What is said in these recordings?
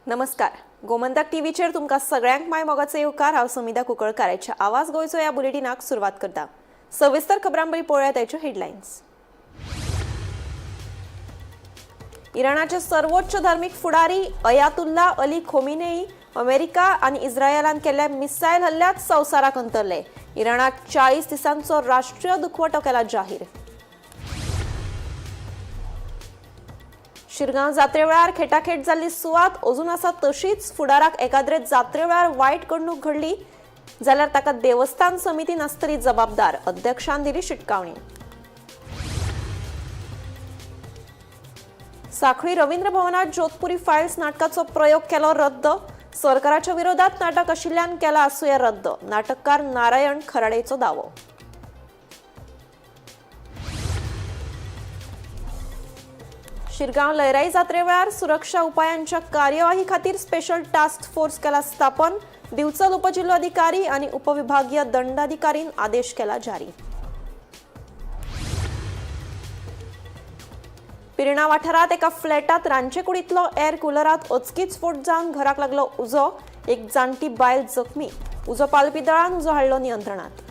नमस्कार, गोमंतक टीव्हीचेर तुमकां सगळ्यांक माय मोगाचो येवकार. हांव समिधा कुंकळकाराच्या आवाज गोंयचो ह्या बुलेटिनाक सुरवात करता. सविस्तर खबरांपरी पळोवया ताच्यो हेडलायन्स. इराणाचे सर्वोच्च धार्मिक फुडारी अयातुल्ला अली खोमिनेई अमेरिका आनी इस्रायलान केल्ल्या मिसायल हल्ल्यात संवसाराक अंतरले. इराणात 40 दिसांचो राष्ट्रीय दुखवटो केला जाहीर. शिरगांव जात्रे वेळार खेटाखेट जाल्ली सुवात अजून आसा तशीच. फुडाराक एकाद्रे जात्रे वेळार वायट घडणूक घडली जाल्यार ताका देवस्थान समिती नासतली जबाबदार, अध्यक्षान दिली शिटकावणी. साखळी रवींद्र भवनात जोधपुरी फायल्स नाटकाचो प्रयोग केलो रद्द. सरकाराच्या विरोधात नाटक आशिल्ल्यान केला आसुया रद्द, नाटककार नारायण खराडेचो दावो. शिरगांव लयराई जात्रे वेळार सुरक्षा उपायांच्या कार्यवाही खातीर स्पेशल टास्क फोर्स केला स्थापन. दिवचल उपजिल्होधिकारी आणि उपविभागीय दंडाधिकारीन आदेश केला जारी. पिर्णा वाठारात एका फ्लॅटात रांदचेकुडींतलो एअर कुलरात अचकीत स्फोट जावन घराक लागलो उजो. एक जाणटी बायल जखमी. उजो पालपी दळान उजो हाडलो नियंत्रणात.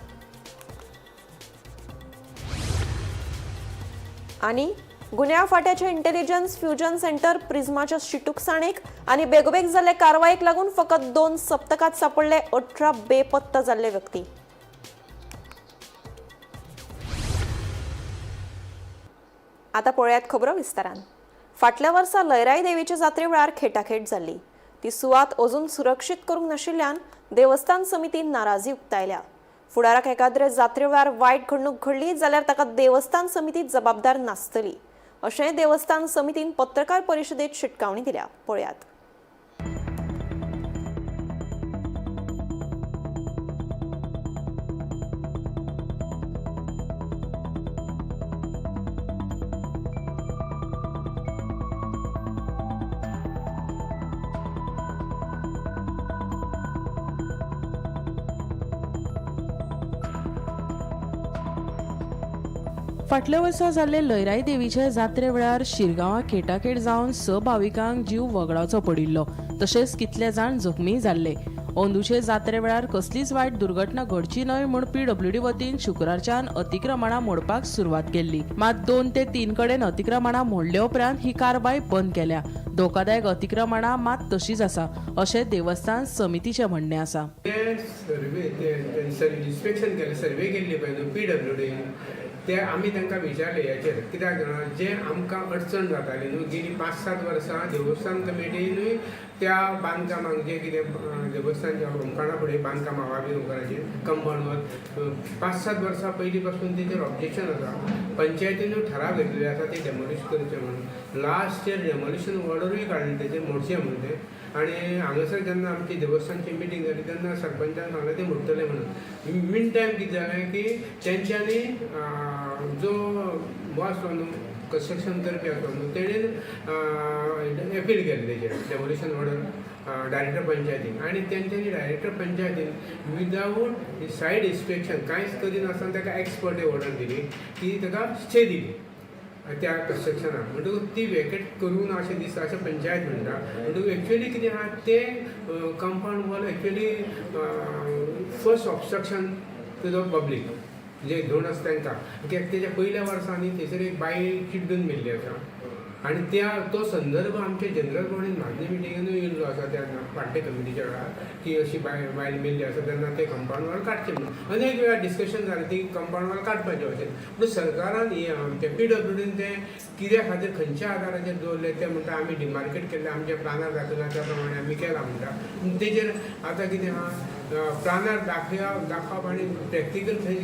आनी गुन्यांव फांट्याचे इंटेलिजन्स फ्युजन सेंटर प्रिझमाच्या शिटूकसाणेक आनी बेगोबेग जाल्ले कारवायेक लागून फकत 2 सप्तकात सापडले 18 बेपत्ता जाल्ले व्यक्ती. आता पळयात खबरो विस्तारान. फाटल्या वर्सा लयराई देवीच्या जात्रे वेळार खेटाखेट जाल्ली. ती सुवात अजून सुरक्षीत करूंक नाशिल्ल्यान देवस्थान समितीन नाराजी उक्तायल्या. फुडाराक एकाद्रे जात्रे वेळार वायट घडणूक घडली जाल्यार ताका देवस्थान समिती जबाबदार नासतली, अशें देवस्थान समितीन पत्रकार परिशदेत शिटकावणी दिल्या. पळयात. फाटल्या वर्सा जाल्ले लयराई देवीच्या जात्रे वेळार शिरगांवां खेटाखेट जावन 6 भाविकांक जीव वगडावचो पडिल्लो, तशेंच कितले जाण जखमी जाल्ले. अंदूचे जात्रे वेळार कसलीच वायट दुर्घटना घडची न्हय म्हूण पीडब्ल्यूडी वतीन शुक्रारच्यान अतिक्रमणां मोडपाक सुरवात केल्ली. मात 2 ते 3 कडेन अतिक्रमणां मोडले उपरांत ही कारवाय बंद केल्या. धोकादायक अतिक्रमणां मात तशीच आसा, अशें देवस्थान समितीचें म्हणणें आसा. सर्वे इन्स्पेक्शन केलें, सर्वे केल्ली पळय न्हू पीडब्ल्यूडी, ते आमी तांकां विचारले हेचेर कित्याक जाणा जे आमकां अडचण जाताली न्हू गेली 5-7 वर्सां देवस्थान कमिटीनूय त्या बांदकामाक जे कितें देवस्थानच्या होमखणा फुडें बांदकाम आहा बी होमखणाचें कंपाउंड वॉल 5-7 वर्सां पयलीं पासून तेचेर ऑब्जेक्शन आसा. पंचायतीनूय ठराव घेतलेले आसा ते डेमोलिश करचें म्हणून. लास्ट इयर डेमोलिशन ऑर्डरूय काडली तेचेर मोडचें म्हणून तें. आनी हांगासर जेन्ना आमची देवस्थानची मिटींग जाली तेन्ना सरपंचान सांगलें तें मोडटलें म्हणून. मीन टायम कितें जालें की तेंच्यांनी जो बॉस आसलो न्हू कन्स्ट्रक्शन करपी आसलो न्हू तेणेन एपील केलें तेजेर डेमोलिशन ऑर्डर डायरेक्टर पंचायतीन. आनी तेंच्यांनी डायरेक्टर पंचायतीन विदावट सायड इन्स्पेक्शन कांयच करिनासतना ताका एक्सपर्ट ऑर्डर दिली की ताका स्टे दिली त्या कन्स्ट्रक्शनाक. म्हणटकूच ती वेकेट करूं ना अशें दिसता अशें पंचायत म्हणटा. म्हणटकूच एक्चुअली कितें आहा तें compound wall actually first obstruction to the public जे धोंड आसा तांकां. कित्याक तेज्या पयल्या वर्सा न्ही थंयसर एक बायल चिड्डून मेल्ली आसा आनी त्या तो संदर्भ आमच्या जनरल बॉडीन म्हाजनी मिटिंगेनूय येयल्लो आसा त्या फाटल्या कमिटीच्या वेळार की अशी बायल मेल्ली आसा तेन्ना ते कंपाउंड वॉल काडचें म्हणून अनेक वेळार डिस्कशन जालें ती कंपाउंड वॉल काडपाचें अशें. पूण सरकारान आमच्या पीडब्ल्यूडीन तें कित्या खातीर खंयच्या आदाराचेर दवरलें तें म्हणटा आमी डिमार्केट केल्लें आमच्या प्लानार दाखयलां त्या प्रमाणे आमी केलां म्हणटा. पूण तेजेर आतां कितें आहा प्लानार दाखोवप आनी प्रॅक्टिकल थंय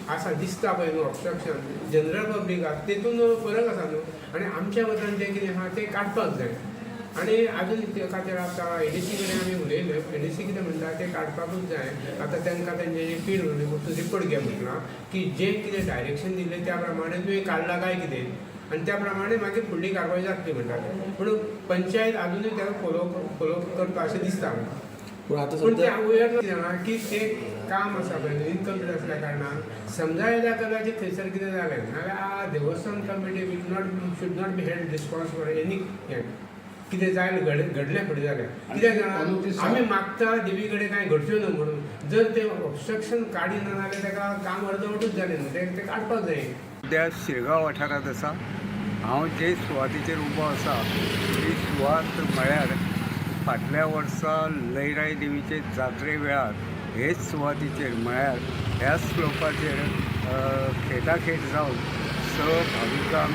आसा दिसता पळय न्हू ऑब्स्ट्रक्शन जनरल पब्लिकाक तेतून फरक आसा न्हू. आनी आमच्या मतान जें कितें आहा तें काडपाक जाय. आनी आजून ते खातीर आतां एडीसी कडेन आमी उलयले, एडीसी कितें म्हणटा तें काडपाकूच जाय. आतां तांकां तेंचे पीडब्ल्यूडी वचून रिपोर्ट घे म्हटलां की जें कितें डायरेक्शन दिल्लें त्या प्रमाणे तुवें काडलां काय कितें आनी त्या प्रमाणे मागीर फुडली कारवाय जातली म्हणटा. पूण पंचायत आजुनूय ताका फोलो करता अशें दिसता आमकां. पूण आतां पूण ते सद्या वयर जाणा की तें काम आसा पळय इनकम्प्लीट आसल्या कारणान समजा येद्या कदाचीत थंयसर कितें जालें नाल्यार Devasthan committee will not should not be held responsible for any हें. कितें जाय घडलें फुडें जाल्यार कित्याक जाणा आमी मागता देवी कडेन कांय घडच्यो न्हू म्हणून. जर ते ऑबस्ट्रक्शन काडिना जाल्यार ताका काम अर्दवटूच जालें न्हू, तें काडपाक जाय. सद्या शिरगांव वाठारांत आसा. हांव जे सुवातेचेर उबो आसा ती सुवात म्हळ्यार फाटल्या वर्सा लयराई देवीचे जात्रे वेळार हेच सुवातेचेर म्हळ्यार ह्याच स्लोपाचेर खेटाखेट जावन 6 भाविकांक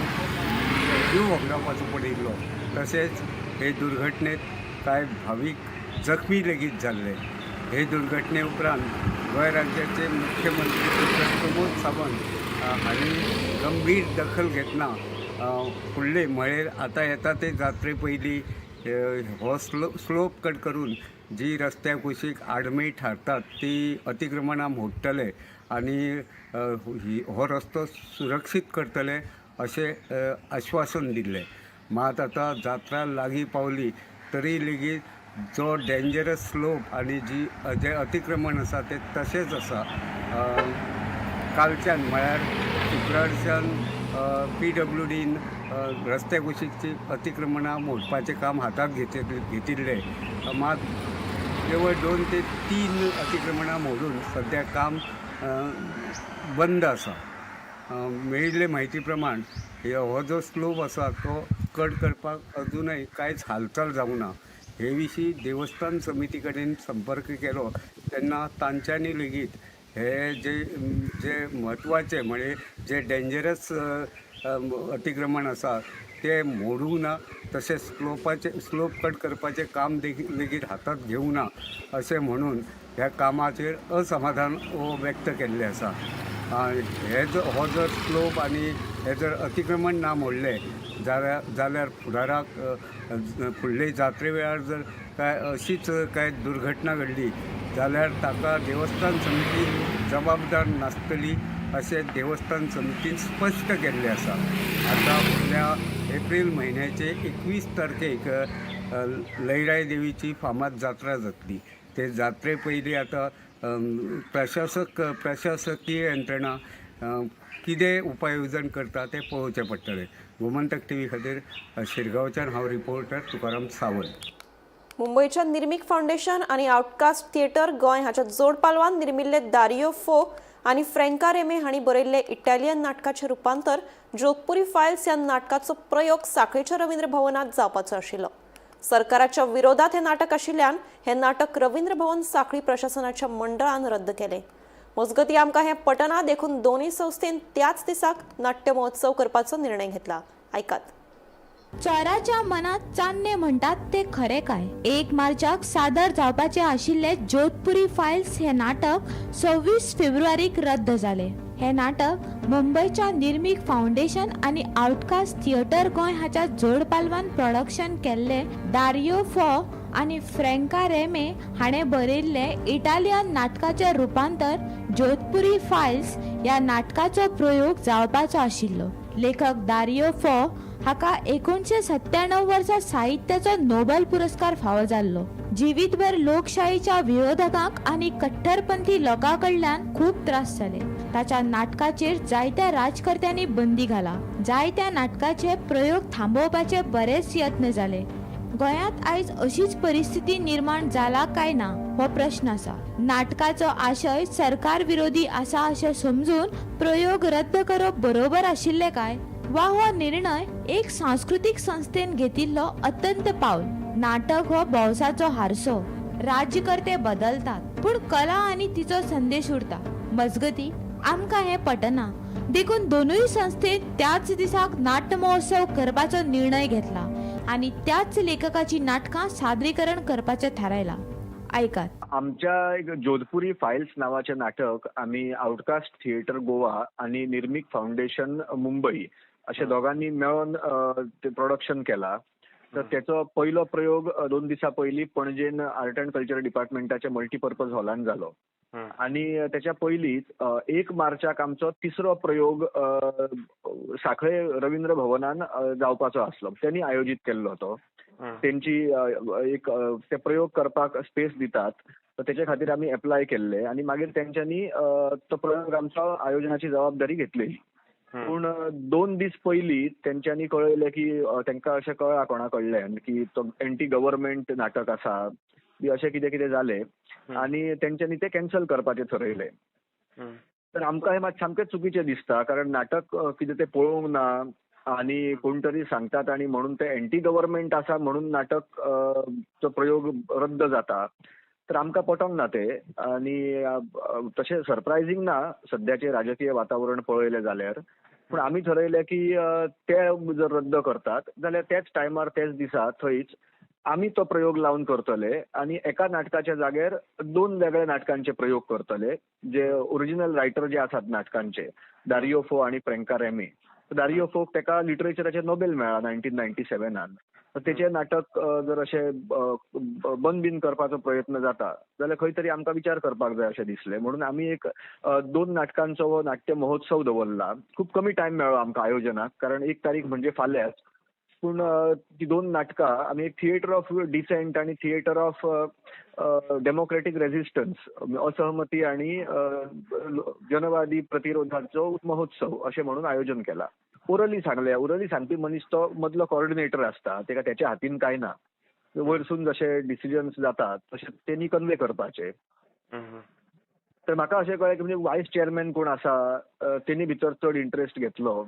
जीव वगडावपाचो पडिल्लो. तशेंच हे दुर्घटनेत कांय भावीक जखमी लेगीत जाल्ले. हे दुर्घटने उपरांत गोंय राज्याचे मुख्यमंत्री डॉक्टर प्रमोद सावंत हांणी गंभीर दखल घेतना फुडले म्हळ्यार आतां येता ते जात्रे पयलीं हो स्लोप कट करून जी रस्त्या कुशीक आडमेळी थारतात ती अतिक्रमणां मोडटले आनी हो रस्तो सुरक्षीत करतले अशें आश्वासन दिल्लें. मात आतां जात्रा लागीं पावली तरी लेगीत जो डेंजरस स्लोप आनी जी जें अतिक्रमण आसा तें तशेंच आसा. कालच्यान म्हळ्यार शुक्रारच्यान PWDन रस्त्या कुशीकची अतिक्रमणां मोडपाचें काम हातांत घेतिल्लें. मात केवळ 2 ते 3 अतिक्रमणां मोडून सद्या काम बंद आसा. मेळिल्ले म्हायती प्रमाण हो जो स्लोप आसा तो कट करपाक अजुनय कांयच हालचाल जावंक ना. हे विशीं देवस्थान समिती कडेन संपर्क केलो तेन्ना तांच्यांनी लेगीत हे जे जे म्हत्वाचे म्हळे जे डेंजरस अतिक्रमण आसा ते मोडूंक ना, तशेंच स्लोप कट करपाचें काम लेगीत हातांत घेवंक ना अशें म्हणून ह्या कामाचेर असमाधान व्यक्त केल्लें आसा. हे हो जर स्लोप आनी हे जर अतिक्रमण ना मोडलें जाल्यार फुडाराक फुडले जात्रे वेळार जर काय अशीच काय दुर्घटना घडली जाल्यार ताका देवस्थान समिती जबाबदार नासतली अशें देवस्थान समितीन स्पश्ट केल्लें आसा. आतां फुडल्या एप्रील म्हयन्याचे 21 तारखेक लयराई देवीची फामाद जात्रा जातली. ते जात्रे पयलीं आतां प्रशासकीय यंत्रणा कितें उपाय येवजण करता तें पळोवचें पडटलें. गोमंतक टीव्ही खातीर शिरगांवच्यान हांव रिपोर्टर तुकाराम सावंत. मुंबयच्या निर्मीक फावंडेशन आनी आउटकास्ट थिएटर गोंय हाच्या जोड पालवान निर्मिल्ले दारियो फो आनी फ्रँका रेमे हांणी बरयल्ले इटालियन नाटकाचें रुपांतर जोधपुरी फायल्स ह्या नाटकाचो प्रयोग सांखळेच्या रवींद्र भवनांत जावपाचो आशिल्लो. सरकाराच्या विरोधात हें नाटक आशिल्ल्यान हें नाटक रवींद्र भवन सांखळी प्रशासनाच्या मंडळान रद्द केलें. मजगतीं आमकां हें पटना देखून दोनूय संस्थेन त्याच दिसाक नाट्य महोत्सव करपाचो निर्णय घेतला. आयकात. चोराच्या मनात चान्ने म्हणटात ते खरें काय? 1 मार्चाक सादर जावपाचे आशिल्ले जोधपुरी फायल्स हे नाटक 26 फेब्रुवारीक रद्द जाले. हे नाटक मुंबयच्या निर्मीक फावंडेशन आनी आउटकास्ट थिएटर गोंय हाच्या जोडपालवान प्रोडक्शन केल्ले दारियो फो आनी फ्रँका रेमे हाणें बरयल्ले इटालियन नाटकाचें रुपांतर जोधपुरी फायल्स ह्या नाटकाचो प्रयोग जावपाचो आशिल्लो. लेखक दारियो फो हाका 1997 वर्सा साहित्याचो नोबेल पुरस्कार फावो जाल्लो. जिवीतभर लोकशाहीच्या विरोधकांक आनी कट्टरपंथी लोकां कडल्यान खूब त्रास जाले. ताच्या नाटकाचेर जायत्या राजकर्त्यांनी बंदी घाला. जायत्या नाटकाचे प्रयोग थांबोवपाचे बरेच यत्न जाले. गोंयांत आयज अशीच परिस्थिती निर्माण जाला काय ना हो प्रश्न आसा. नाटकाचो आशय सरकार विरोधी आसा अशें समजून प्रयोग रद्द करप बरोबर आशिल्लें काय, वा हो निर्णय एक सांस्कृतीक संस्थेन घेतिल्लो अत्यंत पावल? नाटक हो भौसाचो हारसो. राज्यकर्ते बदलतात पूण कला आनी तिचो संदेश उरता. मजगती आमकां हें पटना देखून दोनूय संस्थेन त्याच दिसाक नाट्य महोत्सव करपाचो निर्णय घेतला आनी त्याच लेखकाची नाटकां सादरीकरण करपाचें थारायलां. आयकात. आमच्या एक जोधपुरी फायल्स नावाचें नाटक आमी आउटकास्ट थिएटर गोवा आनी निर्मीक फावंडेशन मुंबई अशे दोगांनी मेळोन ते प्रोडक्शन केला. तर त्याचो पहिलो प्रयोग 2 दिसां पयलीं पणजेन आर्ट अँड कल्चर डिपार्टमेंटाच्या मल्टीपर्पज हॉलान जालो आनी त्याच्या पयलींच 1 मार्चाक आमचो तिसरो प्रयोग सांखळे रवींद्र भवनान जावपाचो आसलो. त्यांनी आयोजीत केल्लो तो. तेंची एक ते प्रयोग करपाक स्पेस दितात, तर तेच्या खातीर आमी एप्लाय केल्ले आनी मागीर तेंच्यांनी तो प्रयोग आमचो आयोजनाची जबाबदारी घेतलेली. पूण 2 दीस पयलीं तेंच्यांनी कळयलें की तांकां अशें कळ्ळां कोणा कडल्यान की तो एंटी गव्हर्मेंट नाटक आसा बी अशें कितें कितें जालें आनी तेंच्यांनी तें कॅन्सल करपाचें थरयलें. तर आमकां हें मात सामकें चुकीचें दिसता, कारण नाटक कितें तें पळोवंक ना आनी कोण तरी सांगतात आनी म्हणून तें एंटी गव्हर्मेंट आसा म्हणून नाटक चो प्रयोग रद्द जाता. तर आमकां पटोंक ना तें आनी तशें सरप्रायझींग ना सद्याचें राजकीय वातावरण पळयलें जाल्यार. पूण आमी थरयलें की ते जर रद्द करतात जाल्यार त्याच टायमार त्याच दिसा थंयच आमी तो प्रयोग लावन करतले आनी एका नाटकाच्या जाग्यार 2 वेगळ्या नाटकांचे प्रयोग करतले, जे ओरिजिनल रायटर जे आसात नाटकांचे, दारियो फो आनी फ्रेंका रेमे. दारियो फोक ताका लिटरेचराचें नोबेल मेळ्ळा 1997. तेचें नाटक जर अशें बंद बीन करपाचो प्रयत्न जाता जाल्यार खंय तरी आमकां विचार करपाक जाय अशें दिसलें. म्हणून आमी एक 2 नाटकांचो हो नाट्य महोत्सव दवरला. खूब कमी टायम मेळ्ळो आमकां आयोजनाक, कारण 1 तारीख म्हणजे फाल्यांच. पूण ती 2 नाटकां आमी एक थिएटर ऑफ डिसेंट आनी थिएटर ऑफ डेमोक्रेटीक रेजिस्टन्स, असहमती आनी जनवादी प्रतिरोधाचो महोत्सव अशें म्हणून आयोजन केलां. ओरली सांगलें, ओरली सांगपी मनीस तो मदलो कॉर्डिनेटर आसता, ताका तेच्या हातीन कांय ना, वयरसून जशे डिसिजन्स जातात तशें तेणी कन्वे करपाचें. तर म्हाका अशें कळ्ळें की म्हणजे वायस चेअरमॅन कोण आसा तेणी भितर चड इंट्रस्ट घेतलो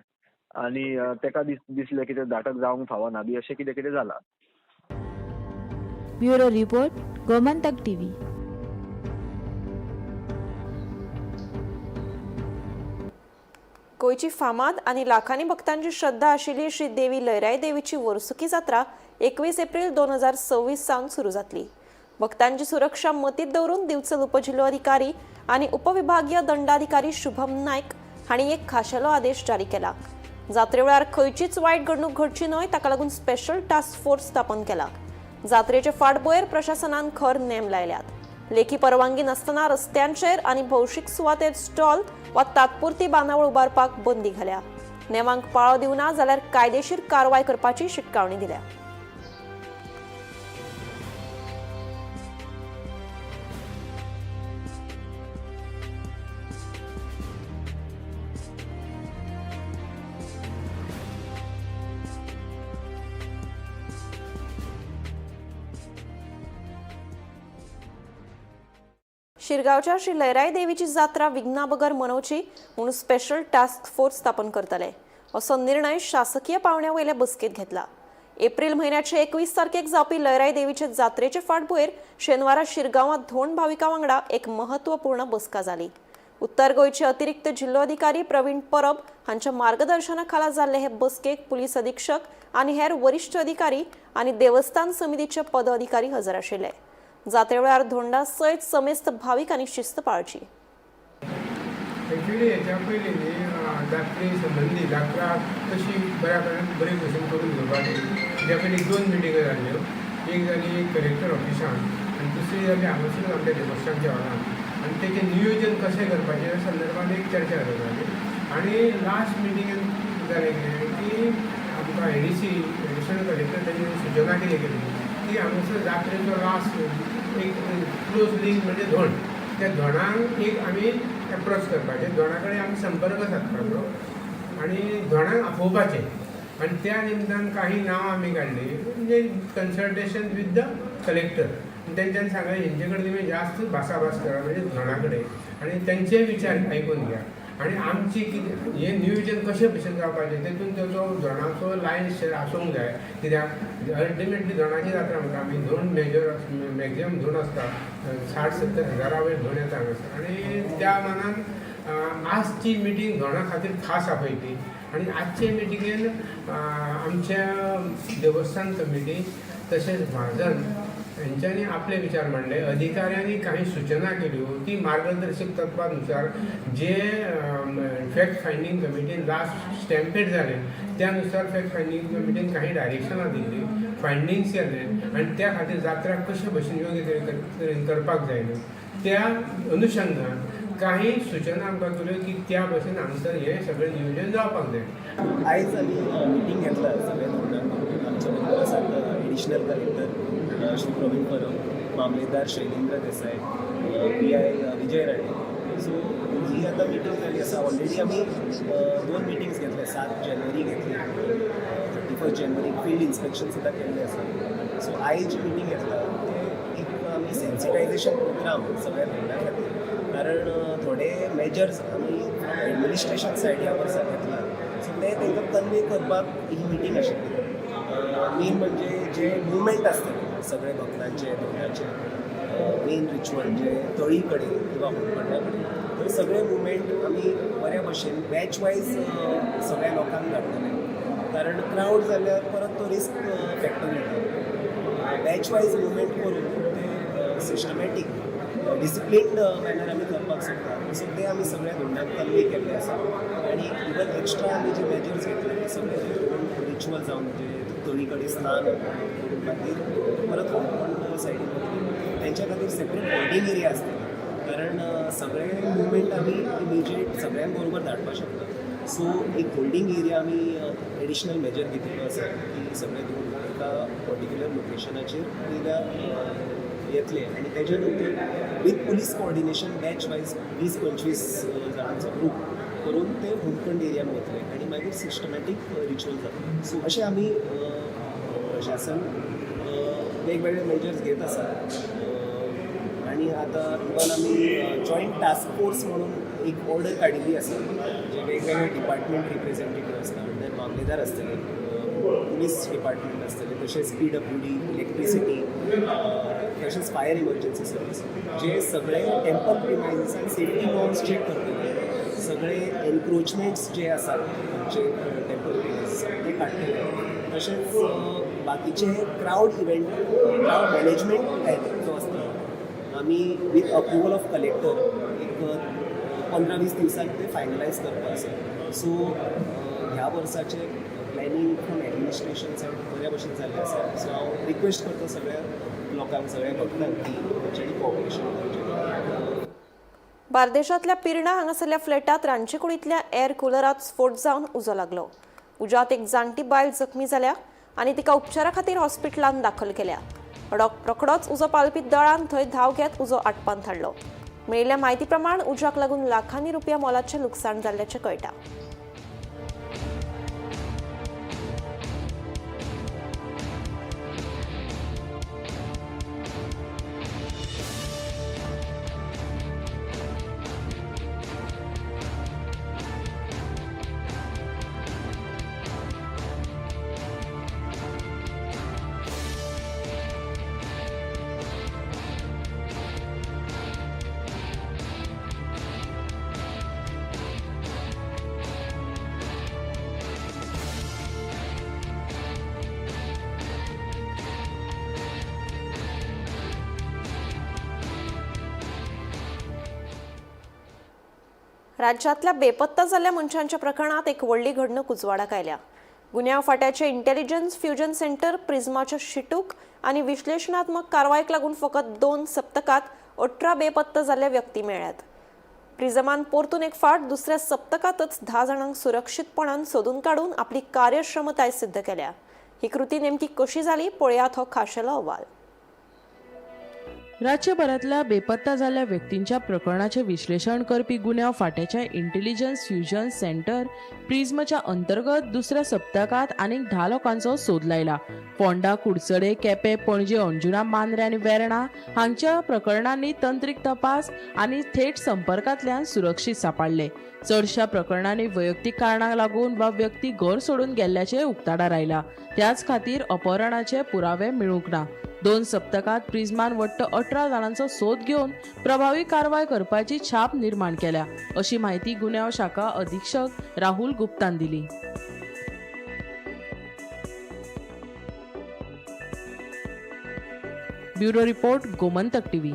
आनी ताका दिसलें की तें नाटक जावंक फावना बी अशें कितें कितें जालां. Bureau report, Gomantak TV. गोंयची फामाद आनी लाखांनी भक्तांची श्रद्धा आशिल्ली श्री देवी लयराई देवीची वर्सुकी जात्रा 21 एप्रिल 2026 सावन सुरू जातली. भक्तांची सुरक्षा मतींत दवरून दिवचल उपजिल्होधिकारी आनी उपविभागीय दंडाधिकारी शुभम नायक हांणी एक खाशेलो आदेश जारी केला. जात्रे वेळार खंयचीच वायट घडणूक घडची न्हय ताका लागून स्पेशल टास्क फोर्स स्थापन केला. जात्रेचे फाटभुंयेर प्रशासनान खर नेम लायल्यात. लेखी परवानगी नासतना रस्त्यांचेर आनी भौशीक सुवातेर स्टॉल वा तात्पुरती बांदावळ उबारपाक बंदी घाल्या. नेमांक पाळो दिवना जाल्यार कायदेशीर कारवाय करपाची शिटकावणी दिल्या. शिरगांवच्या श्री लयराई देवीची जात्रा विघ्ना बगर मनोवची म्हणून स्पेशल टास्क फोर्स स्थापन करतले असो निर्णय शासकीय पावंड्या वयले बसकेंत घेतला. एप्रिल म्हयन्याचे 21 तारखेक जावपी लयराई देवीचे जात्रेचे फाटभुंयेर शेनवारा शिरगांवांत धोंड भाविकां वांगडा एक महत्वपूर्ण बसका जाली. उत्तर गोंयचे अतिरिक्त जिल्लोधिकारी प्रवीण परब हांच्या मार्गदर्शना खाला जाल्ले हे बसकेक पुलीस अधीक्षक आनी हेर वरिश्ठ अधिकारी आनी देवस्थान समितीचे पदाधिकारी हजर आशिल्ले. जात्रे वेळार धोंडा सयत समेस्त भाविकांनी शिस्त पाळची. एक्चुअली हेच्या पयलीं न्ही जात्रे संबंदी जात्रा कशी बऱ्या बरे भशेन करून घेवपाची तेच्या पयलीं 2 मिटिंग्यो जाल्ल्यो. एक जाली कलेक्टर ऑफिसान आनी दुसरी जाली हांगासरूच आमच्या देवस्थानच्या हॉलान, आनी तेचें नियोजन कशें करपाचें ह्या संदर्भान एक चर्चा जाली. आनी लास्ट मिटिंगेन जालें कितें की आमकां एडीसी एडिशनल कलेक्टर तेणी सुचना कितें केली की हांगासर जात्रेचो लास्ट एक क्लोज लिंक म्हणजे धोंड, त्या धोंडांक एक आमी एप्रोच करपाचें, धोंडा कडेन आमी संपर्क सादपाचो आनी धोंडांक आपोवपाचें. आनी त्या निमतान काही नांवां आमी काडलीं, म्हणजे कन्सल्टेशन विथ the collector. तेंच्यांनी सांगलें हेंचे कडेन तुमी जास्त भासाभास करा, म्हणजे धोंडा कडेन, आनी तेंचे विचार आयकून घ्या आनी आमची कितें हें नियोजन कशें भशेन जावपाचें तेतून तेचो धोंडाचो लायन शेर आसूंक जाय. कित्याक अल्टिमेटली धोंडाची जात्रा म्हणटा आमी, धोंड मेजर मॅक्झिमम धोंड आसता 60-70 हजारा वयर धोंड येता हांगासर. आनी त्या मानान आजची मिटींग धोंडा खातीर खास आपयली. आनी आजचे मिटिंगेन आमच्या देवस्थान कमिटी तशेंच म्हाजन हेंच्यांनी आपले विचार मांडले, अधिकाऱ्यांनी काही सुचना केल्यो ती मार्गदर्शक तत्वानुसार जे फॅक्ट फायंडींग कमिटीन लास्ट स्टॅम्पेड जालें त्यानुसार फॅक्ट फायंडींग कमिटीन काही डायरेक्शनां दिल्ली, फायंडींग्स केले आनी त्या खातीर जात्रा कशे भशेन योग्य तरेन करपाक जाय न्हू त्या अनुशंगान काही सुचना आमकां केल्यो की त्या भशेन हांगासर हें सगळें नियोजन जावपाक जाय. आयज आमी मिटींग घेतला सगळे धोंडांक. आमच्या बरोबर आसात एडिशनल कलेक्टर श्री प्रवीण परब, मामलेदार Shailendra Desai, PI Vijay Rane, so ही आतां मिटींग जाली आसा. ऑलरेडी आमी दोन मिटिंग्स घेतले, 7 जानेवारी घेतली, 31 जानेवारी फिल्ड इन्स्पेक्शन सुद्दां केल्लें आसा. सो आयज जी मिटींग घेतला ते एक आमी सेन्सिटायझेशन प्रोग्राम सगळ्या धोंडा खातीर, कारण थोडे मेजर्स आमी एडमिनिस्ट्रेशन सायड ह्या वर्सा घेतला, सो ते तांकां कन्वे करपाक ही मिटींग आशिल्ली. मेन म्हणजे जे मुवमेंट आसतले सगळे भक्तांचे, धोंडाचे, मेन रिच्युअल जे तळी कडेन किंवा होमखंडा कडेन, थंय सगळे मुवमेंट आमी बऱ्या भशेन बॅच वायज सगळ्या लोकांक धाडटले, कारण क्रावड जाल्यार परत तो रिस्क फॅक्टर येता. बॅच वायज मुवमेंट करून ते सिस्टमॅटीक डिसिप्लिन्ड मॅनर आमी करपाक शकता. सो ते आमी सगळ्या धोंडाक कन्वे केल्ले आसा आनी इवन एक्स्ट्रा आमी जे मेजर्स घेतले ते सगळे रिच्युअल जावन म्हणजे तळी कडेन स्नान करून मागीर परत होमखंड सायडीन वतले, तेंच्या खातीर सेपरेट होल्डींग एरिया आसतली, कारण सगळे मुवमेंट आमी इमिजिएट सगळ्यां बरोबर धाडपाक शकता. सो एक होल्डींग एरिया आमी एडिशनल मेजर घेतिल्लो आसा की सगळे धोंड एका पर्टिक्युलर लोकेशनाचेर वयल्या येतले आनी तेच्या नंतर with police coordination batch wise 20-25 जाणांचो ग्रूप करून ते होमखंड एरियान वतले आनी मागीर सिस्टमॅटीक रिच्युअल जातले. सो अशें आमी प्रशासन वेगवेगळे मेजर्स घेत आसा आनी आतां इवन आमी जॉयंट टास्क फोर्स म्हणून एक ऑर्डर काडिल्ली आसा, जे वेगवेगळे डिपार्टमेंट रिप्रेझेंटेटिव्ह आसता, अंडर मामलेदार आसतले, पुलीस डिपार्टमेंट आसतले, तशेंच पीडब्ल्यूडी, इलेक्ट्रिसिटी, तशेंच फायर इमर्जन्सी सर्वीस, जे सगळे टेम्पल प्रिमायजीसान सेफ्टी नॉर्म्स चॅक करतले, सगळे एनक्रोचमेंट्स जे आसात आमचे टेम्पल प्रिमायजीसान ते काडटले, तशेंच बाकीचे crowd event, crowd management plan जो आसता, आमी विथ अप्रुवल ऑफ कलेक्टर एक 15-20 दिवसांत ते फायनलायज करपा आसा. सो ह्या वर्साचे प्लॅनिंग फ्रॉम एडमिनिस्ट्रेशन सायड बऱ्या भशेन जाल्लें आसा. सो हांव रिक्वेस्ट करता सगळ्या लोकांक, सगळ्या भक्तांक की तेंच्यांनी कॉपरेशन करचें. बार्देशांतल्या पिर्णा हांगासरल्या फ्लॅटात रांदचेकुडींतल्या एअर कुलरात स्फोट जावन उजो लागलो. उज्यात एक जाणटी बायल जखमी जाल्या आनी तिका उपचारा खातीर हॉस्पिटलांत दाखल केल्या. रोखडोच उजो पालपी दळान थंय धांव घेत उजो आटपांत हाडलो. मेळिल्ल्या म्हायती प्रमाण उज्याक लागून लाखांनी रुपया मोलाचें लुकसाण जाल्ल्याचें कळटा. राज्यातल्या बेपत्ता जाल्ल्या मनशांच्या प्रकरणात एक व्हडली घडणूक उजवाडाक आयल्या. गुन्यांव फांट्याचे इंटेलिजन्स फ्युजन सेंटर प्रिझमाच्या शिटूक आनी विश्लेशणात्मक कारवायक लागून फकत 2 सप्तकात 18 बेपत्ता जाल्ल्या व्यक्ती मेळ्ळ्यात. प्रिझमान परतून एक फावट दुसऱ्या सप्तकातच 10 जाणांक सुरक्षीतपणान सोदून काडून आपली कार्यक्षमताय सिद्ध केल्या. ही कृती नेमकी कशी जाली, पळयात हो खाशेलो अहवाल. राज्यभरांतल्या बेपत्ता जाल्ल्या व्यक्तींच्या प्रकरणाचें विश्लेशण करपी गुन्यांव फांट्याच्या इंटेलिजन्स फ्युजन सेंटर प्रिझमच्या अंतर्गत दुसऱ्या सप्तकात आनीक 10 लोकांचो सोद लायला. फोंडा, कुडचडे, केपें, पणजे, अंजुना, मांद्रे आनी वेर्णा हांगच्या प्रकरणांनी तंत्रीक तपास आनी थेट संपर्कांतल्यान सुरक्षीत सांपडले. चडशा प्रकरणांनी वैयक्तीक कारणांक लागून वा व्यक्ती घर सोडून गेल्ल्याचें उक्ताडार आयला. त्याच खातीर अपहरणाचे पुरावे मेळूंक ना. 2 सप्तकात प्रिझमान वट्ट 18 जाणांचो सोद घेवन प्रभावी कारवाय करपाची छाप निर्माण केल्या, अशी माहिती गुन्यांव शाखा अधीक्षक राहुल गुप्तान दिली. Bureau report, Gomantak TV.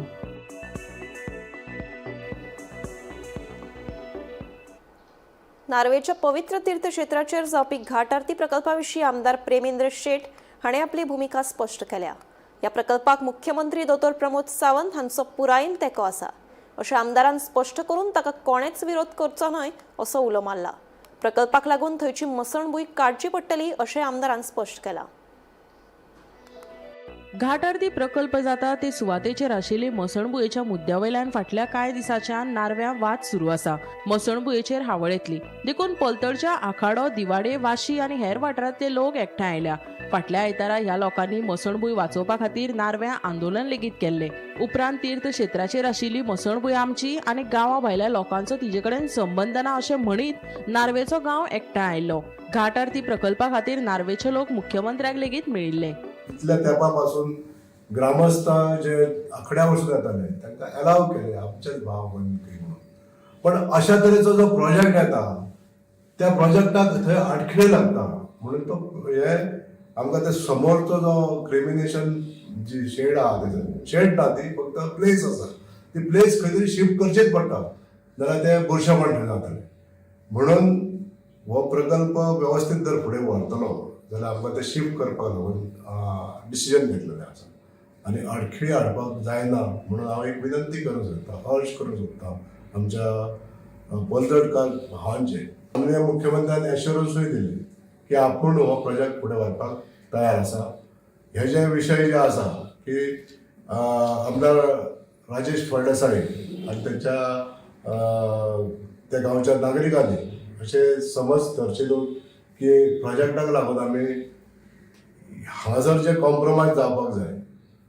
नार्वेच्या पवित्र तीर्थक्षेत्राचेर जावपी घाट आरती प्रकल्पा विशीं आमदार प्रेमेंद्र शेट हाणें आपली भुमिका स्पश्ट केल्या. ह्या प्रकल्पाक मुख्यमंत्री दोतोर प्रमोद सावंत हांचो पुरायेन तेंको आसा, अशें आमदारान स्पश्ट करून ताका कोणेच विरोध करचो न्हय असो उलो मारला. प्रकल्पाक लागून थंयची मसणभूंय काडची पडटली, अशें आमदारान स्पश्ट केलां. घाट आरती प्रकल्प जाता ते सुवातेचेर आशिल्ली मसणभुंयेच्या मुद्द्या वयल्यान फाटल्या कांय दिसांच्यान नार्व्यां वाद सुरू आसा. मसणभुंयेचेर हावळ येतली देखून पलतडच्या आखाडो, दिवाडे, वाशी आनी हेर वाठारांतले लोक एकठांय आयल्या. फाटल्या आयतारा ह्या लोकांनी मसणभूंय वाचोवपा खातीर नार्व्यां आंदोलन लेगीत केल्लें. उपरांत तीर्थक्षेत्राचेर आशिल्ली मसणभूंय आमची आनी गांवा भायल्या लोकांचो तिजे कडेन संबंद ना अशें म्हणीत नार्वेचो गांव एकठांय आयलो. घाट आरती प्रकल्पा खातीर नार्वेचे लोक मुख्यमंत्र्याक लेगीत मेळिल्ले. इतल्या तेंपा पासून ग्रामस्थ जे आखड्या वचून येताले तांकां एलाव केले आमचेच भाव बंद म्हणून, पण अशा तरेचो जो प्रोजेक्ट येता त्या प्रोजेक्टाक थंय आडखळी लागता म्हणून तो हे आमकां ते समोरचो जो क्रिमिनेशन जी शेड आहा तेजो शेड ना, ती फक्त प्लेस आसा, ती प्लेस खंय तरी शिफ्ट करचीच पडटा, नाल्यार ते बुरशेपण थंय जातलें. म्हणून हो प्रकल्प वेवस्थीत जर फुडें व्हरतलो जाल्यार आमकां ते शिफ्ट करपाक लागून डिसिजन घेतलेलें आसा आनी आडखळी हाडपाक जायना म्हणून हांव एक विनंती करूंक सोदतां, अर्ज करूंक सोदतां आमच्या पलतडकार भावांचे. माननीय मुख्यमंत्र्यान एश्योरन्सूय दिली की आपूण हो प्रोजेक्ट फुडें व्हरपाक तयार आसा. हे जे विशय जे आसा की आमदार राजेश फळदेसाय आनी तेंच्या त्या गांवच्या नागरिकांनी अशें समज धरचे न्हू की प्रोजेक्टाक लागून आमी हांगासर जे कॉम्प्रोमायज जावपाक जाय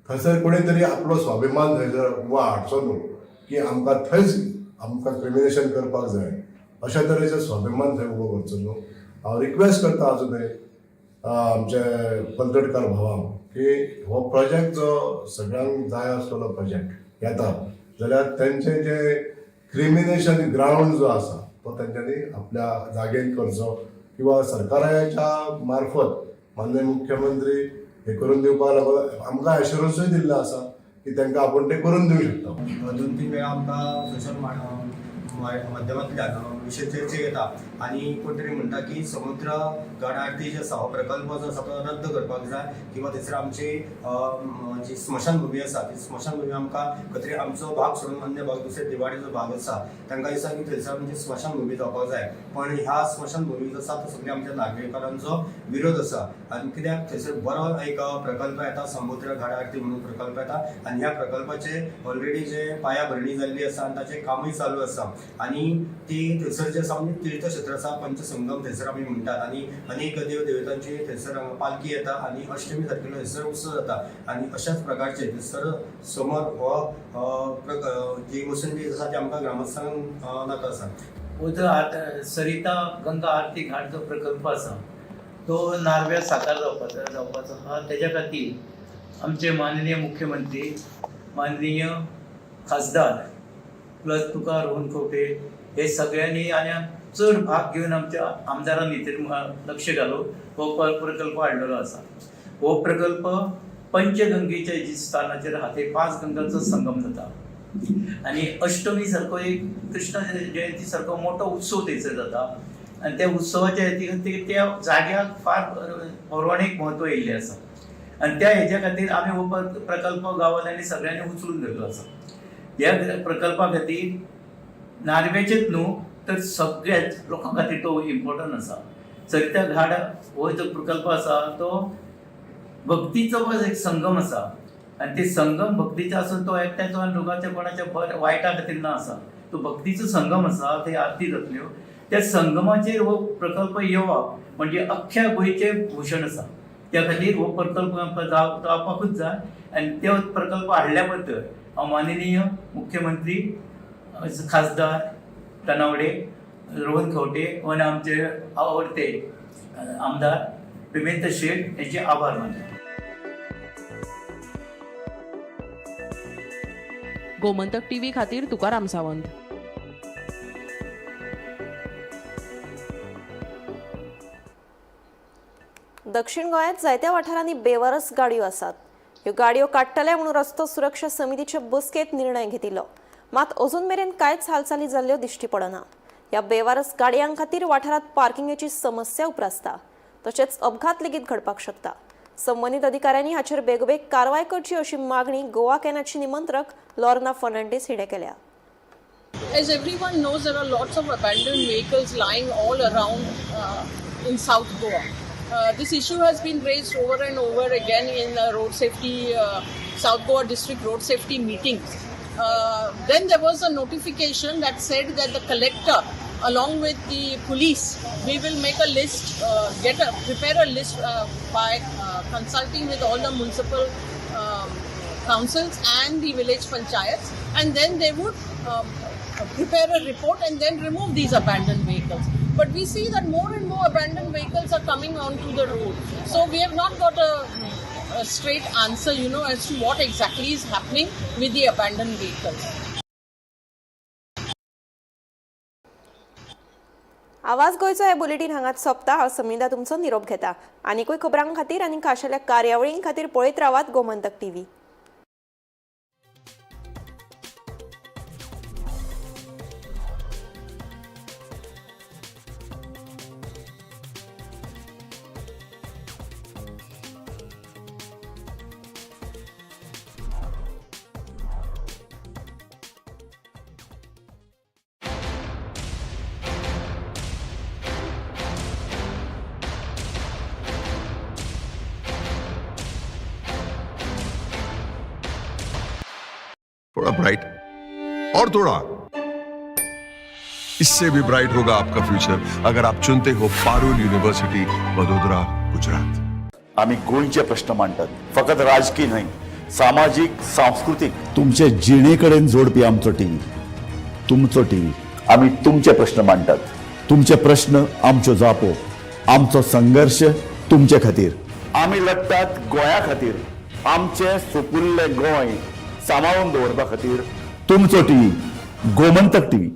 थंयसर कोणी तरी आपलो स्वाभिमान थंयसर उबो हाडचो न्हू की आमकां थंयच आमकां क्रिमिनेशन करपाक जाय अशा तरेचो स्वाभिमान थंय उबो करचो न्हू. हांव रिक्वेस्ट करता आजुनय आमचे पलतडकार भावांक की हो प्रोजेक्ट जो सगळ्यांक जाय आसलेलो प्रोजेक्ट येता जाल्यार तेंचे जे क्रिमिनेशन ग्रावंड जो आसा तो तेंच्यांनी आपल्या जागेन करचो किंवा सरकाराच्या मार्फत माननीय मुख्यमंत्री हे करून दिवपाक लागून आमकां एश्योरन्सूय दिल्लो आसा की तांकां आपूण ते करून दिवं शकता. 2-3 वेळा आमकां सोशल माध्यमांतल्यान विशय चर्चेक येता आनी कोण तरी म्हणटा की समुद्र घाट आरती जी आसा हो प्रकल्प जो आसा तो रद्द करपाक जाय किंवा थंयसर आमची जी स्मशानभुमी आसा ती स्मशानभुमी आमकां खंय तरी आमचो भाग सोडून अन्य भाग दुसरे दिवाडीचो भाग आसा तांकां दिसता की थंयसर आमची स्मशानभुमी जावपाक जाय. पण ह्या स्मशानभुमी जो आसा तो सगळ्या आमच्या नागरिकांचो विरोध आसा आनी कित्याक थंयसर बरो एक प्रकल्प येता, समुद्र घाट आरती म्हणून प्रकल्प येता आनी ह्या प्रकल्पाचे ऑलरेडी जे पायाभरणी जाल्ली आसा आनी ताचें कामूय चालू आसा आनी ती थंयसर जे आसा म्हणजे तीर्थक्षेत्र आसा, पंचसंगम थंयसर आमी म्हणटात आनी अनेक देव देवतांची थंयसर पालखी येता आनी अष्टमी सारकेलो थंयसर उत्सव जाता आनी अशाच प्रकारचे थंयसर समोर हो जी मसंडी आसा ती आमकां ग्रामस्थांक नाका आसा. उदक सरिता गंगा आरती घाट जो प्रकल्प आसा तो नार्व्या साकार जावपाचो आहा. तेज्या खातीर आमचे माननीय मुख्यमंत्री, माननीय खासदार प्लस तुका रोहन खंवटे हे सगळ्यांनी आनी चड भाग घेवन आमच्या आमदारांनी तर लक्ष घालून हो प्रकल्प हाडलेलो आसा. हो प्रकल्प पंचगंगेच्या जी स्थानाचेर आहा ते 5 गंगाचो संगम जाता आनी अष्टमी सारको एक कृष्ण जयंती सारको मोठो उत्सव थंयसर जाता आनी त्या उत्सवाच्या हेती त्या जाग्याक फार पौराणीक म्हत्व येयल्लें आसा आनी त्या हेज्या खातीर आमी हो प्रकल्प गांवांनी सगळ्यांनी उचलून धरलो आसा. ह्या प्रकल्पा खातीर नार्वेचेच न्हू तर सगळ्याच लोकां खातीर तो इम्पॉर्टंट आसा. सरिता घाट हो जो प्रकल्प आसा तो भक्तीचो एक संगम आसा आनी ते संगम भक्तीचो आसून तो एकट्याचो आनी लोकांच्या कोणाच्या बऱ्या वायटा खातीर ना आसा, तो भक्तीचो संगम आसा. ते आरती जातल्यो त्या संगमाचेर हो प्रकल्प येवप म्हणजे अख्ख्या गोंयचें भूषण आसा. त्या खातीर हो प्रकल्प आमकां जावपाकूच जाय आनी तो प्रकल्प हाडल्या बद्दल हांव माननीय मुख्यमंत्री, खासदार तनावडे, रोहन खंवटे आनी आमचे आवडते आमदार पिमेंत शेट यांचे आभार मानता. गोमंतक टीव्ही खातीर तुकाराम सावंत. दक्षिण गोंयांत जायत्या वाठारांनी बेवारस गाडयो आसात. ह्यो गाडयो काडटले म्हणून रस्तो सुरक्षा समितीचे बसकेंत निर्णय घेतिल्लो, मात अजून मेरेन कांयच हालचाली जाल्ल्यो दिश्टी पडना. ह्या बेवारस गाडयां खातीर वाठारांत पार्किंगेची समस्या उप्रासता, तशेंच अपघात लेगीत घडपाक शकता. संबंदीत अधिकाऱ्यांनी हाचेर बेगोबेग कारवाय करची अशी मागणी गोवा कॅनाची निमंत्रक लॉर्ना फर्नांडीस हिणें केल्या. As everyone knows, there are lots of abandoned vehicles lying all around in South Goa. This issue has been raised over and over again in the road safety, South Goa District Road Safety meetings. Then there was a notification that said that the collector, along with the police, we will make a list, prepare a list by consulting with all the municipal councils and the village panchayats, and then they would prepare a report and then remove these abandoned vehicles. But we see that more and more abandoned vehicles are coming onto the road. So we have not got a straight answer, as to what exactly is happening with the abandoned vehicles. आवाज गोंयचो हे bulletin हांगाच सोंपता. हांव समिधा तुमचो निरोप घेता. आनीकूय खबरां खातीर आनी खाशेल्या कार्यावळीं खातीर पळयत रावात गोमंतक टीव्ही. थोड़ा ब्राइट और थोड़ा इससे भी ब्राइट होगा आपका फ्यूचर अगर आप चुनते हो पारुल यूनिवर्सिटी, वडोदरा, गुजरात। आमी गोंयचे प्रश्न मांडटात, फकत राजकीय न्हय, सामाजीक, सांस्कृतीक, तुमचे जिणे कडेन जोडपी आमचो टीव्ही, तुमचो टीव्ही। आमी तुमचे प्रश्न मांडटात, तुमचे प्रश्न आमच्यो जापो, आमचो संघर्श तुमचे खातीर। आमी लडटात गोंया खातीर, आमचें सुपुल्लें गोंय सांबाळून दवरपा खातीर। तुमचो टीव्ही, गोमंतक टीव्ही।